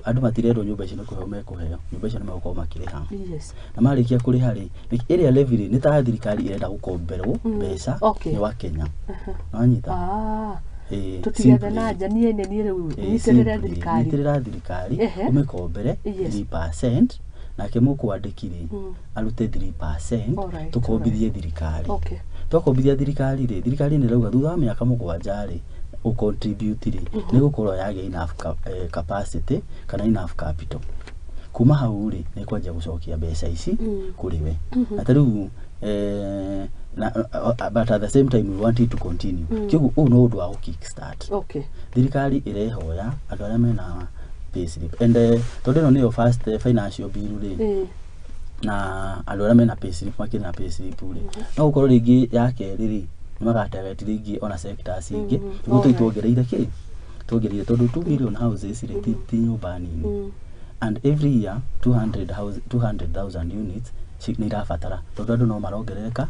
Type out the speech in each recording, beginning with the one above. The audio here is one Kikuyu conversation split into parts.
Andũ matirerwo nyũmba icio nĩ kũheo mekũheo, nyũmba icio nĩ megũkorwo makĩrĩha. Na marĩkia kũrĩha rĩ, ĩrĩa levy rĩ, nĩ ta thirikari ĩrenda gũkomberwo mbeca nĩ wa Kenya. Nĩwanyita? Ah. Ĩĩ, Tũtigethe simply. na nja, niĩ nĩ niĩ rĩu Ĩĩ, nyitĩrĩre simply, thirikari. Nyitĩrĩra thirikari, ũmĩkombere 3%, nake mũkwandĩki rĩ, arute 3%, tũkombithie thirikari. Twakombithia thirikari rĩ, thirikari nĩ ĩrauga thutha wa mĩaka 7 rĩ, ũcontribute rĩ, nĩ gũkorwo yagĩa enough capacity kana enough capital. Kuma hau rĩ, nĩ kwanjia gũcokia mbeca ici kũrĩ we. Na ta rĩu na, but at the same time we want it to continue. Kĩoguo ũyũ no ũndũ wa gũ kick start. Thirikari ĩrehoya andũ arĩa mena payslip and tondũ ĩno nĩyo first financial bill rĩ, na andũ arĩa mena payslip makĩrĩ na payslip rĩ, no gũkorwo rĩngĩ ya kerĩ rĩ, nĩ magatarget rĩngĩ ona sectors ingĩ, nĩguo tũi tuongereire kĩ, tuongereire tondũ 2 million houses rĩ, ti nyũmba nini. And every year 200 house, 200,000 units nĩ irabatara, tondũ andũ no marongerereka,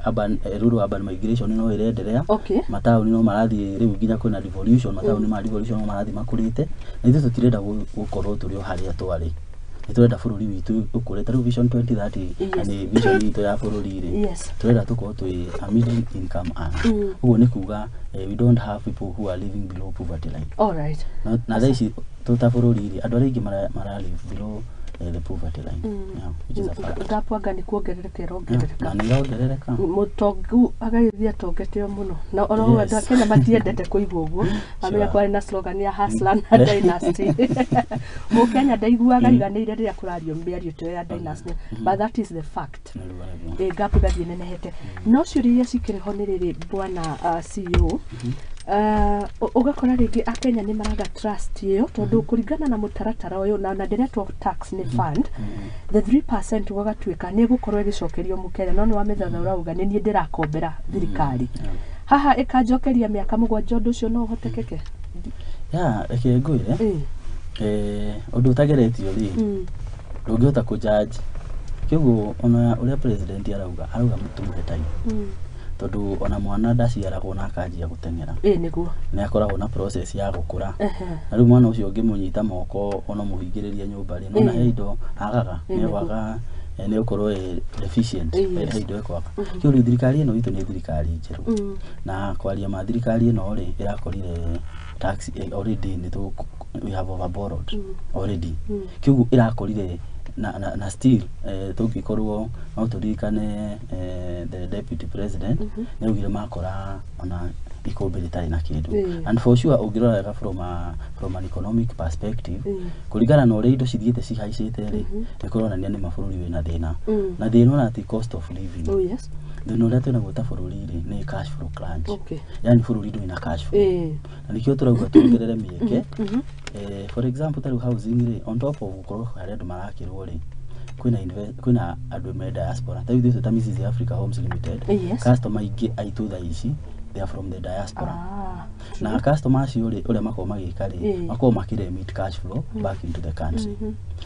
urban, rural urban migration no ĩrenderea. Mataũni no marathiĩ rĩu nginya kwĩna devolution, mataũni ma devolution no marathiĩ makũrĩte, na ithuĩ tũtirenda gũkorwo tũrĩ o harĩa twarĩ. Nĩ tũrenda bũrũri witũ ũkũre. Ta rĩu Vision 2030 na nĩ vision itũ ya bũrũri rĩ, tũrenda tũkorwo twĩ a middle income earner. Ũguo nĩ kuga, we don't have people who are living below poverty line. Na thaa ici tũ ta bũrũri rĩ, andũ arĩa aingĩ mara live below the poverty line. Yeah, which is a fact. Gap anga nĩ kuongerereka ĩrongerereka. Na nĩ ĩrongerereka. Mũtongu agagĩthiĩ atongete o mũno, na ona ũguo andũ a Kenya matiendete kũigua ũguo. Amenya kwarĩ na slogan ya hustler na dynasty. Mũkenya ndaiguaga aiganĩire rĩrĩa kũrario mĩario ta ĩyo ya dynasty, but that is the fact. Nĩguo, nĩguo. Ĩ gap ĩgathiĩ nenehete. No ciũria iria cikĩrĩ ho nĩ rĩrĩ, bwana CEO, ũgakora rĩngĩ akenya nĩ maraga trust ĩyo, tondũ kũringana na mũtaratara ũyũ na ndĩretwo tax nĩ fund, the 3% gũgatuĩka nĩ ĩgũkorwo ĩgĩcokerio mũkenya, no nĩ wa mĩthatha ũrauga nĩ niĩ ndĩrakombera thirikari haha ĩkanjokeria mĩaka 7, ũndũ ũcio no ũhotekeke? Ya, reke ngwĩre, ũndũ ũtageretio rĩ, ndũngĩhota kũ judge. Kĩguo ona ũrĩa president arauga tũmũhe time, tondũ ona mwana ndaciaragwo na akanjia gũteng'era. Ĩ nĩguo. Nĩ akoragwo na process ya gũkũra. Na rĩu mwana ũcio ũngĩmũnyita moko ona mũhingĩrĩrie nyũmba rĩ, nona he indo agaga, Ĩ, nĩ nĩguo. egwaga, nĩ ũkorwo ĩ deficient, he indo ekwaga. Kĩu rĩu thirikari ĩno itũ nĩ thirikari njerũ. Na kwaria ma, thirikari ĩno rĩ, ĩrakorire tax already nĩ tũ we have overborrowed already. Kĩu ĩrakorire na still tũngĩkorwo no tũririkane, the deputy president nĩ augire makora ona ikũmbĩ rĩtarĩ na kĩndũ. And for sure ũngĩrora wega from an economic perspective, kũringana na ũrĩa indo cithiĩte cihaicĩte rĩ, nĩ kũronania nĩ mabũrũri wĩna thĩna. Na thĩna ona ti cost of living. Thĩna ũrĩa twĩnaguo ta bũrũri rĩ, nĩ cash flow crunch. Yani bũrũri ndũrĩ na cash flow. Na nĩkĩo tũrauga tuongerere mĩeke. For example, ta rĩu housing rĩ, on top of gũkorwo harĩa andũ marakĩrwo rĩ, kwĩna andũ me diaspora. Ta rĩu ithuĩ ta Mrs Africa Homes Limited, customer aingĩ aitũ thaa ici they are from the diaspora. Na customer acio rĩ, ũrĩa makoragwo magĩka rĩ, makoragwo makĩremit cash flow back into the country,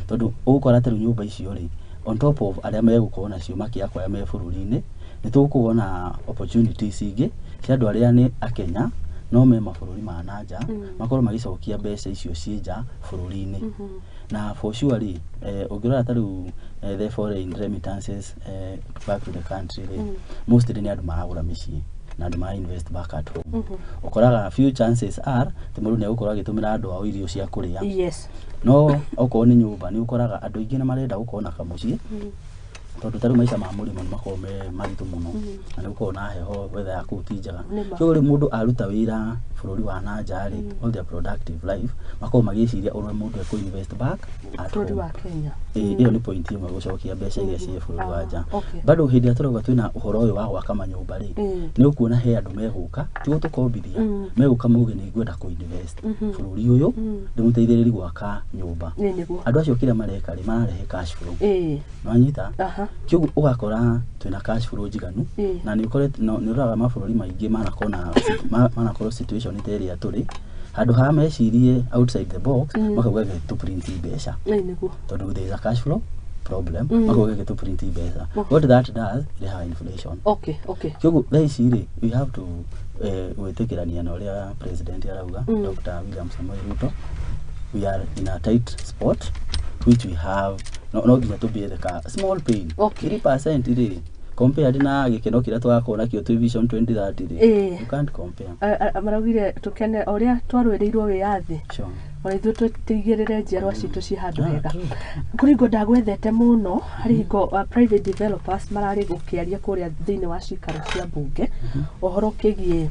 tondũ ũgũkora ta rĩu nyũmba icio rĩ, on top of arĩa megũkorwo nacio makĩakwa me bũrũri-inĩ, nĩ tũgũkorwo na opportunities ingĩ cia andũ arĩa nĩ akenya no me mabũrũri ma na nja, makorwo magĩcokia mbeca icio ciĩ nja bũrũri-inĩ. Na for sure rĩ, ũngĩrora ta rĩu the foreign remittances back to the country rĩ, mostly nĩ andũ maragũra mĩciĩ na andũ mara invest back at home. Ũkoraga few chances are atĩ mũndũ nĩ egũkorwo agĩtũmĩra andũ ao irio cia kũrĩa, no okorwo nĩ nyũmba, nĩ ũkoraga andũ aingĩ nĩ marenda gũkorwo na kamũciĩ, tondũ ta rĩu maica ma mũrĩmo nĩ makoragwo me maritũ mũno, na nĩ gũkoragwo na heho, weather ya kũu ti njega. Nĩ ma. Kĩguo rĩu mũndũ aruta wĩra bũrũri wa na nja rĩ, all their productive life makoragwo magĩciria ũrĩa mũndũ ekũ invest back at Bũrũri home. wa Kenya. Ĩ, ĩyo nĩ point ĩmwe, gũcokia mbeca iria ciĩ bũrũri wa nja. Ah, okay. Bado hĩndĩ ĩrĩa tũrauga twĩna ũhoro ũyũ wa gwaka manyũmba rĩ, nĩ ũkuona he andũ megũka, tiguo tũkombithia, megũka mauge nĩ ngwenda kũ invest bũrũri ũyũ, ndĩmũteithĩrĩrie gwaka nyũmba. Ĩ nĩguo. Andũ acio kĩrĩa mareka rĩ, mararehe cash flow. Nĩwanyita? Aha. Kĩguo ũgakora twĩna cash flow njiganu. Na nĩ ũkorete nĩ ũroraga mabũrũri maingĩ manakorwo na manakorwo situation ta ĩrĩa tũrĩ, handũ ha mecirie outside the box, makauga reke tũ print mbeca, Ĩ nĩguo. tondũ there is a cash flow problem, makauga reke tũ print mbeca. What that does, ĩrehaga inflation. Kĩguo thaa ici rĩ, we have to gwĩtĩkĩrania na ũrĩa president arauga, Dr. William Samoei Ruto. We are in a tight spot which we have no nginya tũbear ka small pain. 3% rĩ, compared na gĩkeno kĩrĩa tũgakorwo nakĩo twĩ Vision 2030 rĩ, you can't compare. Maraugire tũkene o ũrĩa twarũĩrĩirwo wĩyathi, ona ithuĩ tũtigĩrĩre njiarwa citũ ciĩ handũ hega. Kũrĩ hingo ndagwethete mũno, harĩ hingo private developers mararĩ gũkĩaria kũrĩa thĩinĩ wa cikaro cia mbunge ũhoro ũkĩgiĩ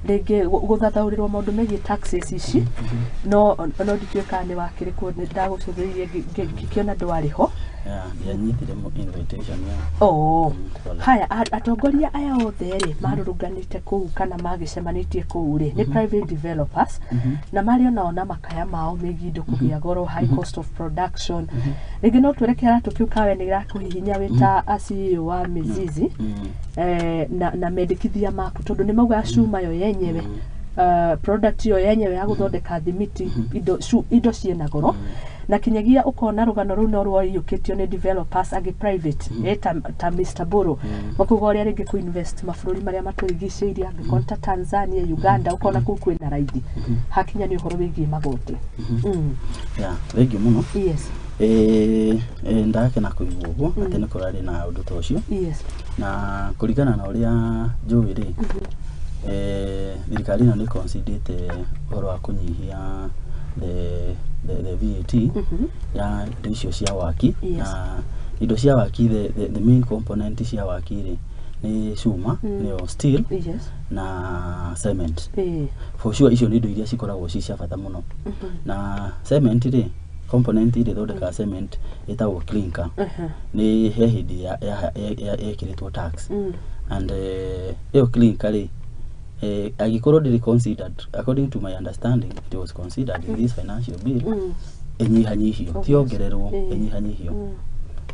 rĩngĩ gũthathaũrĩrwo maũndũ megiĩ taxes ici, no ndikĩũĩ kana nĩ wakĩrĩ kuo. Nĩ ndagũcũthĩrĩirie ngĩkĩona ndwarĩ ho. Yeah, ndianyitire invitation ya Oh. Pole. Haya, atongoria aya othe rĩ marũrũnganĩte kũu kana magĩcemanĩtie kũu rĩ nĩ private developers, na marĩ onao na makaya mao megiĩ indo kũgĩa goro, high cost of production. Rĩngĩ no twĩre kĩratũ kĩu kawe nĩ gĩrakũhihinya wĩ ta a CEO wa Mizizi, na mendekithia maku, tondũ nĩ maugaga cuma yo yenyewe, product yo yenyewe ya gũthondeka thimiti, indo ciĩna goro, na kinyagia ũkona rũgano rũu no rwaiyũkĩtio nĩ developers angĩ private, ta Mr. Boro, makuga ũrĩa rĩngĩ kũ-invest mabũrũri marĩa matũrigicĩirie, angĩkorwo ta Tanzania, Uganda, ũkona kũu kwĩna raithi hakinya nĩ ũhoro wĩgiĩ magoti. Yeah, thengiũ mũno. Ndakena kũigua ũguo atĩ nĩ kũrarĩ na ũndũ ta ũcio, na kũringana na ũrĩa njũĩ rĩ, thirikari ĩno nĩ considerĩte ũhoro wa kũnyihia the VAT ya indo icio cia waki. Na indo cia waki, the main component cia waki rĩ nĩ cuma, nĩyo steel, na cement. For sure icio nĩ indo iria cikoragwo ci cia bata mũno. Na cement rĩ, component ĩrĩa ĩthondekaga cement ĩtagwo clinker, nĩ he hĩndĩ yekĩrĩtwo tax, and ĩyo clinker rĩ, angĩkorwo ndĩrĩ considered, according to my understanding it was considered in this financial bill, ĩnyihanyihio, ti ongererwo, ĩnyihanyihio.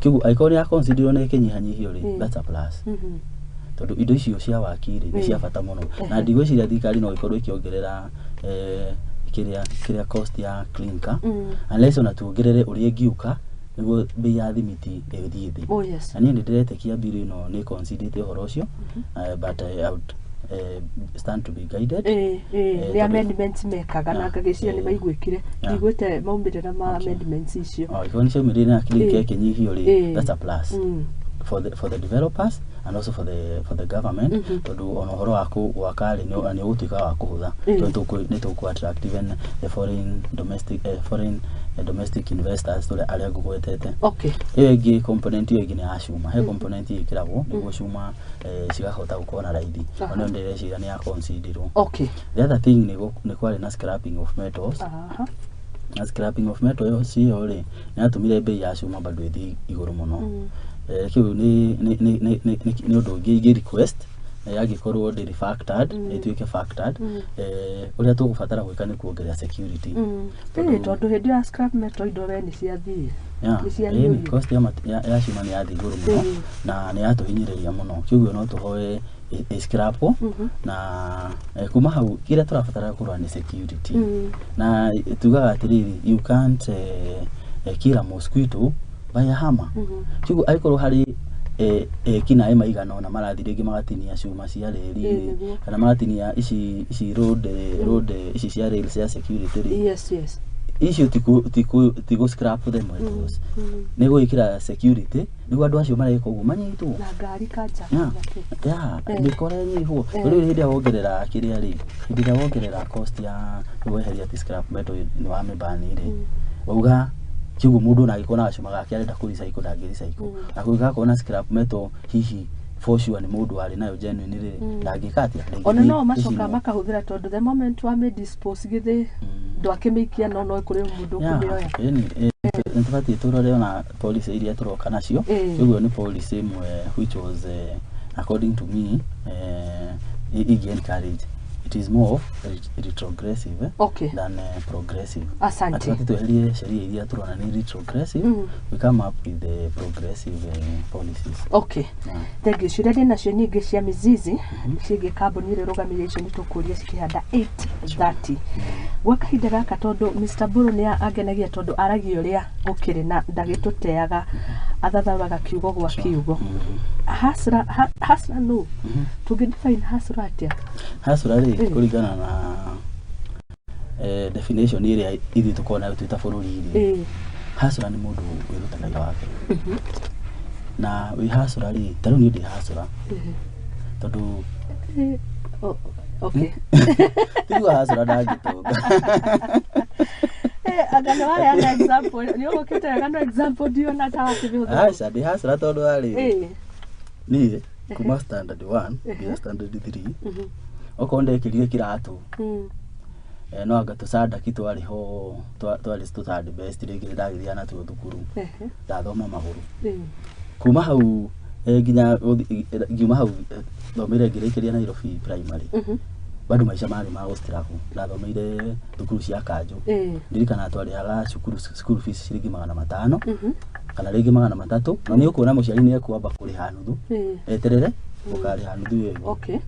Kĩguo angĩkorwo nĩ yaconsiderwo na ĩkĩnyihanyihio rĩ, that's a plus, tondũ indo icio cia waki rĩ nĩ cia bata mũno, na ndigwĩciria thirikari no ĩkorwo ĩkĩongerera kĩrĩa cost ya clinker, unless ona tuongerere ũrĩa ĩngiũka nĩguo bei ya thimiti ĩthiĩ thĩ. Na niĩ nĩ ndĩretĩkia bill ĩno nĩ considerĩte ũhoro ũcio, but I would stand to be guided. Ĩ nĩ amendments mekaga na ngagĩciria nĩ maiguĩkire. Ndiguĩte maumĩrĩra ma amendments icio. Oh, angĩkorwo nĩ ciaumĩrire na clinker ĩkĩnyihio rĩ, that's a plus for the developers and also for the government, tondũ ona ũhoro wa gwaka rĩ nĩ ũgũtuĩka wa kũhũtha, tondũ nĩ tũkũ attract even the foreign domestic investors tũrĩa arĩa ngũgwetete. Ĩyo ĩngĩ, component ĩyo ĩngĩ nĩ ya cuma. He component ĩkĩragwo nĩguo cuma cigahota gũkorwo na raithi. Ona ndĩreciria nĩ ya considerwo. The other thing nĩ kwarĩ na scrapping of metals. Na scrapping of metal ĩyo cio rĩ nĩ yatũmire bei ya cuma bado ĩthiĩ igũrũ mũno. Kĩu nĩ ũndũ ũngĩ ingĩ request, angĩkorwo ndĩrĩ factored, ĩtuĩke factored. Ũrĩa tũgũbatara gwĩka nĩ kuongerera security. Tondũ hĩndĩ ya scrap metal indo we nĩ ciathiĩ. Nĩ ciahiũrio. Cost ya cuma nĩ yathiĩ igũrũ mũno, na nĩ yatũhinyĩrĩria mũno. Kĩguo no tũhoe ĩ scrapwo, na kuma hau kĩrĩa tũrabatara kũrora nĩ security. Na tugaga atĩrĩrĩ, you can't kill a mosquito by a hammer. Kĩguo angĩkorwo harĩ ekinaĩ maigana ũna marathiĩ rĩngĩ magatinia cuma cia reri rĩ, kana magatinia ici road ici cia rail cia security rĩ, icio ti gũ scrap them metals, nĩ gwĩkĩra security nĩguo andũ acio mareka ũguo manyitwo. Na ngari kanja. Mĩkora ĩnyihwo. Rĩu hĩndĩ ĩrĩa wongerera kĩrĩa rĩ, hĩndĩ ĩrĩa wongerera cost ya weheria ti scrap metal nĩ wa mĩbani rĩ, wauga kĩguo mũndũ ona angĩkorwo na gacuma gake arenda kũ recycle ndangĩ recycle, na kũngĩgakorwo na scrap metal hihi for sure nĩ mũndũ warĩ nayo genuine rĩ, ndangĩka atĩa? Ona Ndĩngĩthiĩ no macoka ĩcinwo. makahũthĩra, tondũ the moment wa dispose githĩ ndwakĩmĩikia, no kũrĩ mũndũ ũkũmĩoya. Ĩni nĩ tũbatiĩ tũrore ona policy iria tũroka nacio. Ũguo nĩ policy ĩmwe which was according to me ingĩ encourage. It is more of retrogressive than progressive. Asante. Atĩ tweherie sheria iria tũrona nĩ retrogressive, we come up with the progressive policies. Thengiũ. Ciũria ndĩ nacio nyingĩ cia Mizizi ciĩgiĩ kambuni ĩrĩa ĩrũgamĩrĩire icio nĩ tũkũria cikĩhanda 8:30 gwa kahinda gaka, tondũ Mr. Mburu nĩ angenagia tondũ aragia ũrĩa gũkĩrĩ na ndagĩtũteaga, athathaũraga kiugo gwa kiugo. Hustler, hustler no tũngĩ define hustler atĩa? Hustler rĩ, kũringana na Definition ĩrĩa ithuĩ tũkoragwo nayo twĩ ta bũrũri rĩ, hustler nĩ mũndũ wĩrutaga wĩra wake. Na wĩ hustler rĩ, ta rĩu niĩ ndĩ hustler tondũ Oh, okay. Tiguo hustler ndangĩtonga. Anga nĩ waheana example, nĩ ũgũkĩte wega, no example ndiona ta wakĩmĩhũthĩra. Aca, ndĩ hustler tondũ warĩ niĩ kuma standard 1 nginya standard 3, okorwo ndekĩrire kĩratũ, no anga tũcandaki twarĩ ho, twarĩ tũ best rĩngĩ nĩ ndagĩthiaga natuo thukuru. Ndathoma magũrũ. Kuma hau nginya ngiuma hau, thomeire ngĩrĩkĩria Nairobi primary. Bado maica marĩ ma gũ struggle. Ndathomeire thukuru cia kanjũ. Ndirikanaga twarĩhaga cukuru school fees ciringi 500 kana rĩngĩ 300, na nĩ ũkuona mũciari nĩ ekwamba kũrĩha nuthu, eterere ũkarĩha nuthu ĩyo ĩngĩ.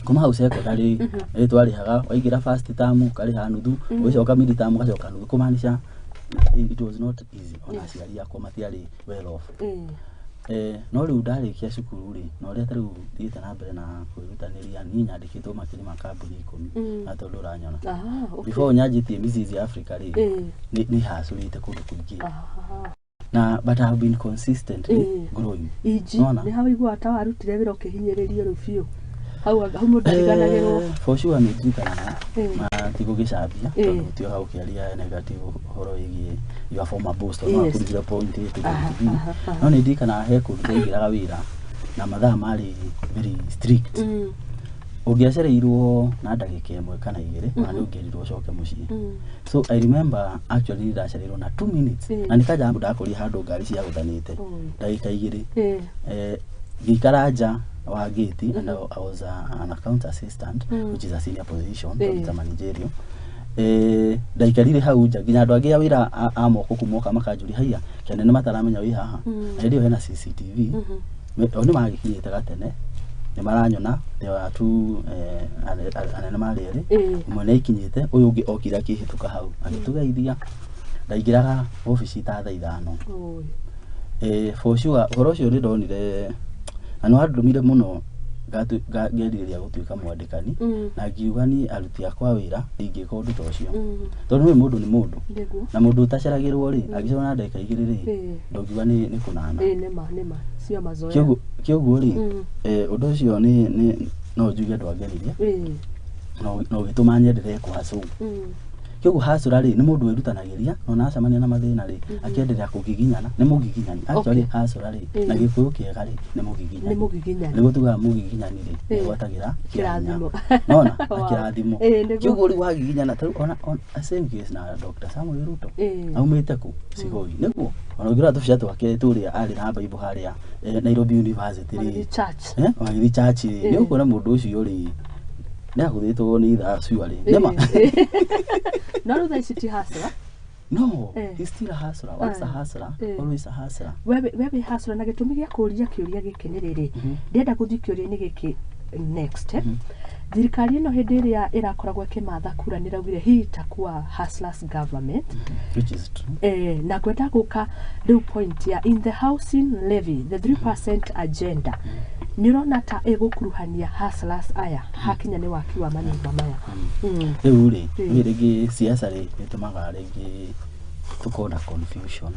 Kuma hau secondary nĩ twarĩhaga, waingĩra first term ũkarĩha nuthu, ũgĩcoka mid term ũgacoka nuthu, kũmaanisha it was not easy. Ona aciari akwa matiarĩ well off. No rĩu ndarĩkia cukuru rĩ, na ũrĩa ta rĩu thiĩte na mbere na kwĩrutanĩria, niĩ nyandĩkĩtwo makĩria ma kambuni 10. Na tondũ ũranyona, before nyanjĩtie Mrs Africa rĩ, nĩ hacũrĩte kũndũ kũingĩ, na but I have been consistently growing. Inji Nĩwona? nĩ hau iguaga ta warutire wĩra ũkĩhinyĩrĩrio rĩu biũ, hau hau mũndũ ariganagĩrwo. For sure nĩ ndirikanaga, na ti gũgĩcambia, tondũ gũtioga gũkĩaria negative ũhoro wĩgiĩ your former boss, tondũ no akũrugĩre point A to point B. Aha, aha. No nĩ ndirikanaga he kũndũ twaingĩraga wĩra na mathaa marĩ very strict. Ũngĩacereirwo na ndagĩka 1 kana 2, ona nĩ ũngĩerirwo ũcoke mũciĩ. So I remember actually nĩ ndacereirwo na 2 minutes, na nĩ kanja ndakorire handũ ngari ciagũthanĩte, ndagĩka 2. Ngĩikara nja wa gate, and I was an account assistant, which is a senior position, tondũ ta managerial. Ndaikarire hau nja nginya andũ angĩ a wĩra a moko kumoka makanjũria, "Haiya, kĩanene mataramenya wĩ haha?" Na hĩndĩ ĩyo hena CCTV. O nĩ magĩkinyĩte gatene, nĩ maranyona. There were two anene marĩ erĩ. Ũmwe nĩ aikinyĩte, ũyũ ũngĩ okire akĩhĩtũka hau agĩtũgeithia. Ndaingĩraga obici ta thaa 5. For sure ũhoro ũcio nĩ ndonire na nĩ wandũmire mũno ngerirĩria gũtuĩka mwandĩkani, na ngiuga niĩ aruti akwa wĩra ndingĩka ũndũ ta ũcio, tondũ nĩ mũndũ nĩ mũndũ, na mũndũ ũtaceragĩrwo rĩ, angĩcerwo na ndagĩka 2 rĩ, ndũngiuga nĩ kũnana. Nĩma nĩma, sio mazoea. Kĩoguo rĩ, ũndũ ũcio nĩ no njuge ndwangenirie, na ũgĩtũma nyenderee kũhacũ. Kĩoguo hacũra rĩ, nĩ mũndũ wĩrutanagĩria, na ona acemania na mathĩna rĩ, akendelea kũgiginyana. Nĩ mũgiginyani actually. Hacũra rĩ, na Gĩkũyũ kĩega rĩ, nĩ mũgiginyani. Nĩ mũgiginyani. Nĩguo tugaga mũgiginyani rĩ, nĩgwatagĩra kĩrathimo. Kĩrathimo. Nona na kĩrathimo. Nĩguo. Kĩoguo rĩu wagiginyana, ta rĩu ona same case na Dr. Samuel Ruto. Aumĩte kũ Sigoi, nĩguo ona ũngĩrora tũbica twake tũrĩa arĩ na Bible harĩa Nairobi University rĩ. Magĩthiĩ church. Magĩthiĩ church rĩ, nĩ ũkuona mũndũ ũcio rĩ, nĩ agũthĩtwo nĩ ithaa cuarĩ nĩma. No rĩu thaa ici ti hustler? No, he's still a hustler. Once a hustler, always a hustler. We wĩ hustler, na gĩtũmi gĩa kũũria kĩũria gĩkĩ nĩ rĩrĩ, ndĩrenda gũthiĩ kĩũria-inĩ gĩkĩ next. Thirikari ĩno hĩndĩ ĩrĩa ĩrakoragwo ĩkĩmatha kura nĩ ĩraugire hii itakuwa hustlers government. Which is true. Na ngwenda gũka rĩu point ya in the housing levy, the 3% agenda, nĩ ũrona ta ĩgũkuruhania hustlers aya hakinya nĩ waki wa manyũmba maya? Rĩu rĩ, nĩ rĩngĩ siasa rĩ ĩtũmaga rĩngĩ tũkorwo na confusion,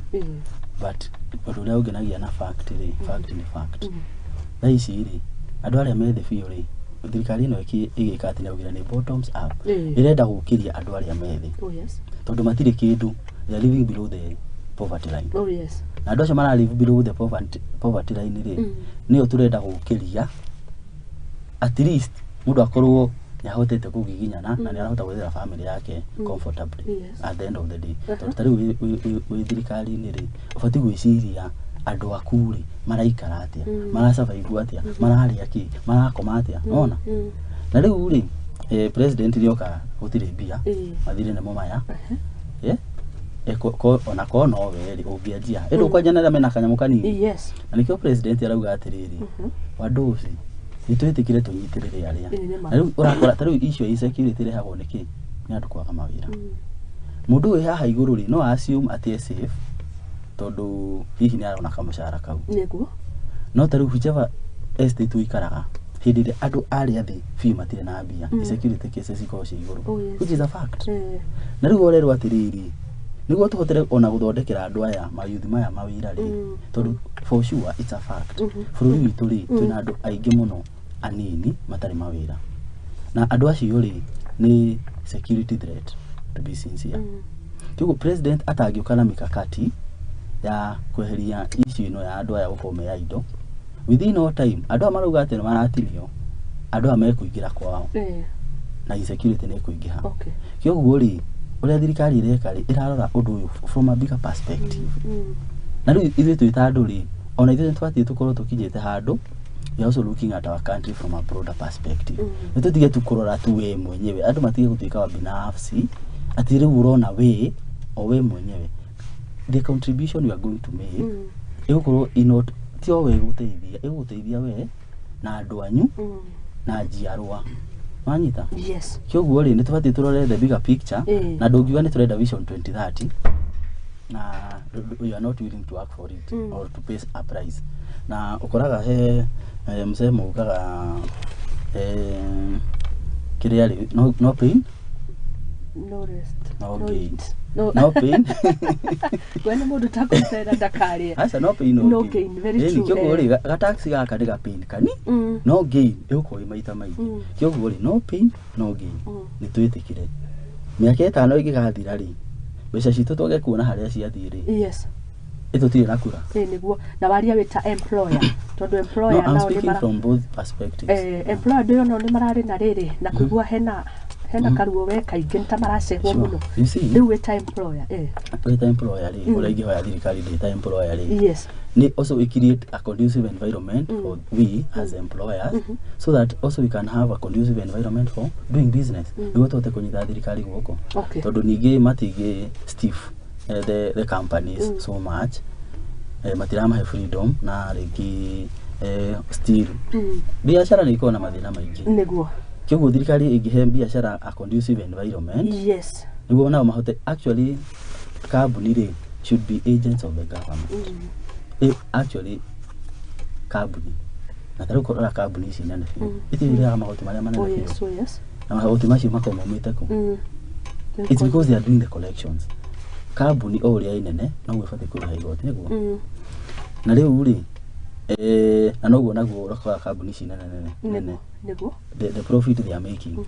but ũndũ ũrĩa ũngenagia na fact rĩ, fact nĩ fact. Thaa ici rĩ, andũ arĩa me thĩ biũ rĩ, thirikari ĩno ĩgĩka atĩ nĩyaugire nĩ bottoms up. Ĩrenda gũkĩria andũ arĩa me thĩ, tondũ matirĩ kĩndũ, they are living below the poverty line. Na andũ acio mara live below the poverty line rĩ, nĩo tũrenda gũkĩria, at least mũndũ akorwo nĩ ahotete kũgiginyana na nĩ arahota gwethera family yake comfortably at the end of the day. Tondũ ta rĩu wĩ thirikari-inĩ rĩ, ũbatiĩ gwĩciria andũ aku rĩ maraikara atĩa, marasurvive atĩa, mararĩa kĩ, marakoma atĩa, nona. Na rĩu rĩ, president nĩoka gũtirĩ mbia, mathirĩ nĩmo maya. Ona korwo no we rĩ, ũngĩanjia ĩndĩ ũkwanjia na arĩa mena kanyamũ kanini. Na nĩkĩo president arauga atĩrĩrĩ, wadosi nĩ twĩtĩkĩre tũnyitĩrĩre arĩa. Nĩ ma. Na rĩu ũrakora ta rĩu icio insecurity ĩrehagwo nĩ kĩ? Nĩ andũ kwaga mawĩra. Mũndũ wĩ haha igũrũ rĩ, no assume atĩ e safe tondũ hihi nĩ arona kamũcara kau. No ta rĩu whichever estate ũikaraga, Hĩndĩ ĩrĩa andũ arĩa thĩ biũ matirĩ na mbia, insecurity cases ikoragwo ciĩ igũrũ, Oh, yes. which is a fact. Na rĩu ũrerwo atĩrĩrĩ, nĩguo tũhotere ona gũthondekera andũ aya mayuthi maya mawĩra rĩ, tondũ for sure it's a fact, bũrũri witũ rĩ, twĩna andũ aingĩ mũno anini matarĩ mawĩra, na andũ acio rĩ, nĩ security threat, to be sincere. Kĩguo president atangĩũka na mikakati ya kweheria issue ĩno ya andũ aya gũkorwo me idle, within no time andũ aya marauga atĩ nĩ maratinio, andũ aya mekũingĩra kwao na insecurity nĩ ĩkũingĩha. Kĩoguo rĩ, ũrĩa thirikari ĩreka rĩ, ĩrarora ũndũ ũyũ from a bigger perspective. Na rĩu ithuĩ twĩ ta andũ rĩ, ona ithuĩ nĩ tũbatiĩ tũkorwo tũkinyĩte handũ we are also looking at our country from a broader perspective. Nĩ tũtige tu kũrora tu we mwenyewe, andũ matige gũtuĩka wa binafsi, atĩ rĩu ũrona we o we mwenyewe. The contribution you are going to make ĩgũkorwo inot ti o we ĩgũteithia, ĩgũgũteithia we na andũ anyu na njiarwa, wanyita? Yes. Kĩoguo rĩ, nĩ tũbatiĩ tũrore the bigger picture. Na ndũngiuga nĩ tũrenda Vision 2030 na you are not willing to work for it or to pay a price. Na ũkoraga he msemo ugaga kĩrĩa rĩ, no, no pain no rest, no no gain. Eat. No. No pain. We nĩ mũndũ takũrutĩra ndakarĩe. Aca, no pain, no No gain. gain, very Ĩni, true, kĩoguo eh. rĩ, gataxi gaka nĩ ga pain kani, no gain ĩgũkorwo ĩ maita maingĩ. Kĩoguo rĩ, no pain, no gain. Nĩ twĩtĩkĩre mĩaka 5 ĩngĩgathira rĩ, mbeca citũ twage kuona harĩa ciathiĩ rĩ, ĩtũtirĩ na kura. Ĩ nĩguo, na waria wĩ ta employer, tondũ No, employer I'm nao nĩ speaking mara from both perspectives. Employer ndĩyo nao nĩ mararĩ na rĩrĩ na kũigua hena karuo we kaingĩ nĩ ta maracehwo mũno. You see, Rĩu wĩ ta employer, wĩ ta employer rĩ, ũrĩa ingĩhoya thirikari ndĩ ta employer rĩ, ni also we create a conducive environment for we as employers, so that also we can have a conducive environment for doing business, nĩguo tũhote kũnyita thirikari guoko, tondũ ningĩ matingĩ stiff the companies so much, matiramahe freedom, na rĩngĩ still biacara nĩ ikoragwo na mathĩna maingĩ. Kĩoguo thirikari ĩngĩhe biacara a conducive environment, nĩguo nao mahote, actually kambuni rĩ should be agents of the government. Actually kambuni, na tarĩu kũrora kambuni ici nene biũ, itirĩ irĩhaga magoti marĩa manene biũ, na magoti macio makoragwo maumĩte kũ? It's because they are doing the collections. Kambuni o ũrĩa ĩnene noguo ĩbatiĩ kũrĩha igoti, nĩguo. Na rĩu rĩ, na noguo naguo ũrakora kambuni ici nene nene nene, Nĩguo. the profit they are making.